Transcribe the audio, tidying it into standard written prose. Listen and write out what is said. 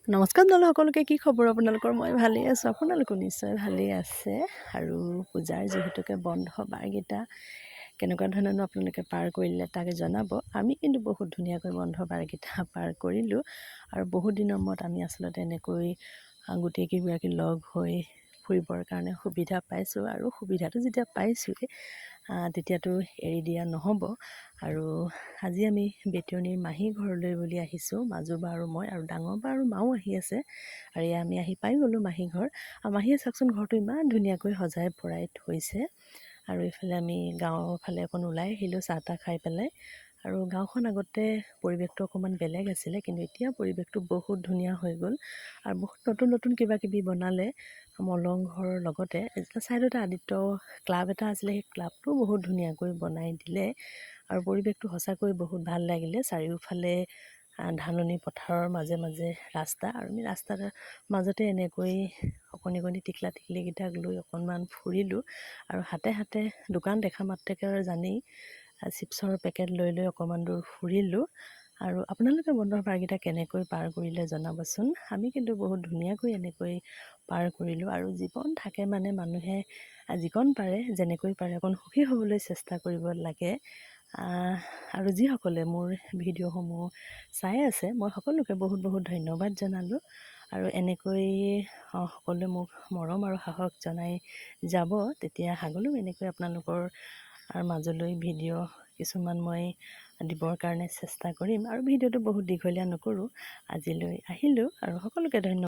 নমস্কাৰ জনালোঁ সকলোকে। কি খবৰ আপোনালোকৰ? মই ভালেই আছোঁ, আপোনালোকো নিশ্চয় ভালেই আছে। আৰু পূজাৰ যিহেতুকে বন্ধ বাৰকেইটা কেনেকুৱা ধৰণেনো আপোনালোকে পাৰ কৰিলে, তাকে জনাব। আমি কিন্তু বহুত ধুনীয়াকৈ বন্ধ বাৰকেইটা পাৰ কৰিলোঁ আৰু বহুত দিনৰ মূৰত আমি আচলতে এনেকৈ গোটেইকেইগৰাকী লগ হৈ ফুৰিবৰ কাৰণে সুবিধা পাইছোঁ। আৰু সুবিধাটো যেতিয়া পাইছোঁৱেই, তেতিয়াতো এৰি দিয়া নহ'ব। আৰু আজি আমি বেতিয়নীৰ মাহী ঘৰলৈ বুলি আহিছোঁ, মাজু বা আৰু মই, আৰু ডাঙৰ বা আৰু মাও আহি আছে। আৰু এয়া আমি আহি পাই গ'লোঁ মাহী ঘৰ। আৰু মাহীয়ে চাওকচোন, ঘৰটো ইমান ধুনীয়াকৈ সজাই পৰাই থৈছে। আৰু এইফালে আমি গাঁৱৰ ফালে অকণ ওলাই আহিলোঁ চাহ তাহ খাই পেলাই। আৰু গাঁওখন আগতে পৰিৱেশটো অকণমান বেলেগ আছিলে, কিন্তু এতিয়া পৰিৱেশটো বহুত ধুনীয়া হৈ গ'ল আৰু বহুত নতুন নতুন কিবা কিবি বনালে। মলং ঘৰৰ লগতে ছাইডতে আদিত্য ক্লাব এটা আছিলে, সেই ক্লাবটোও বহুত ধুনীয়াকৈ বনাই দিলে। আৰু পৰিৱেশটো সঁচাকৈ বহুত ভাল লাগিলে। চাৰিওফালে ধাননি পথাৰৰ মাজে মাজে ৰাস্তা আৰু আমি ৰাস্তাৰ মাজতে এনেকৈ অকণি অকণি টিকলা টিকলিকেইটাক লৈ অকণমান ফুৰিলোঁ। আৰু হাতে হাতে দোকান দেখা মাত্ৰকে আৰু জানেই, চিপছৰ পেকেট লৈ লৈ অকণমান দূৰ ফুৰিলোঁ। আৰু আপোনালোকে বন্ধৰ বাৰকেইটা কেনেকৈ পাৰ কৰিলে জনাবচোন। আমি কিন্তু বহুত ধুনীয়াকৈ এনেকৈ পাৰ কৰিলোঁ। আৰু জীৱন থাকে মানে মানুহে যিকণ পাৰে, যেনেকৈ পাৰে অকণ সুখী হ'বলৈ চেষ্টা কৰিব লাগে। আৰু যিসকলে মোৰ ভিডিঅ'সমূহ চাই আছে, মই সকলোকে বহুত বহুত ধন্যবাদ জনালোঁ। আৰু এনেকৈ সকলোৱে মোক মৰম আৰু সাহস জনাই যাব, তেতিয়া আগলৈও এনেকৈ আপোনালোকৰ মাজলৈ ভিডিঅ' কিছুমান মই দিবৰ কাৰণে চেষ্টা কৰিম। আৰু ভিডিঅ'টো বহুত দীঘলীয়া নকৰোঁ, আজিলৈ আহিলোঁ আৰু সকলোকে ধন্যবাদ।